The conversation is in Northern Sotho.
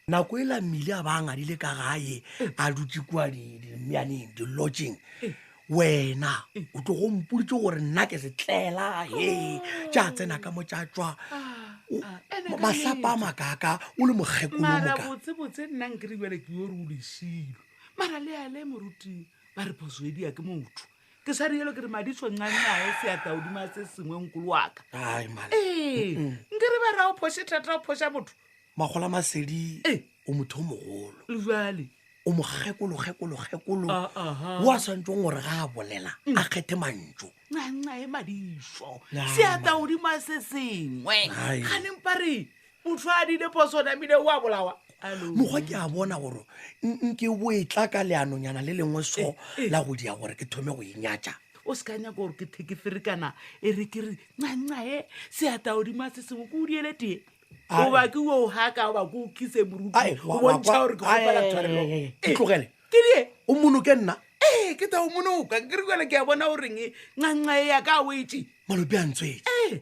Nako e la mmile a ba a ngadile ka gae a dutše kua dimyaneng dilodging wena o tlo go mpoditse gore nna ke setlela he tša tsena ka mo tša tšwa mahlapa a makaka o le mokgekolo mara botsebotse nna nkere bjale ke yo re o lešilo mara le ale moruti ba re phoso e dia ke motho ke sa rielo ke re madiso ncancae seata godima se sengwe nkolo waka ee nkere ba ra o phoshe thata o phoša motho Magola Masedi o motho o mogolo. Le jwale. O mokgekolo kgekolo kgekolo. O a swantšong gore ga a bolela a kgethe mantšu. Ncancae madišo. Seata godimo a se sengwe. Gane mpa re motho a dile phoso namile o a bolawa. Mokgwa ke a bona gore nke bo e tla ka leanonyana le lengwe so la go dia gore ke thome go inyatša. O se ka nyaka gore ke the ke ferekana e re ke re ncancae seata godimo a se sengwe ke o diele tee. Goba ke o haka goba ke o kise moruti o bontšha gore ke kgopela tshwarelo. Ke tlogele. Ke die. O monoke nna. Ee, ke tla o monoka. Ke re jale ke a bona goreng ncancae ya ka a wetše. Malope a ntswetše. Ee.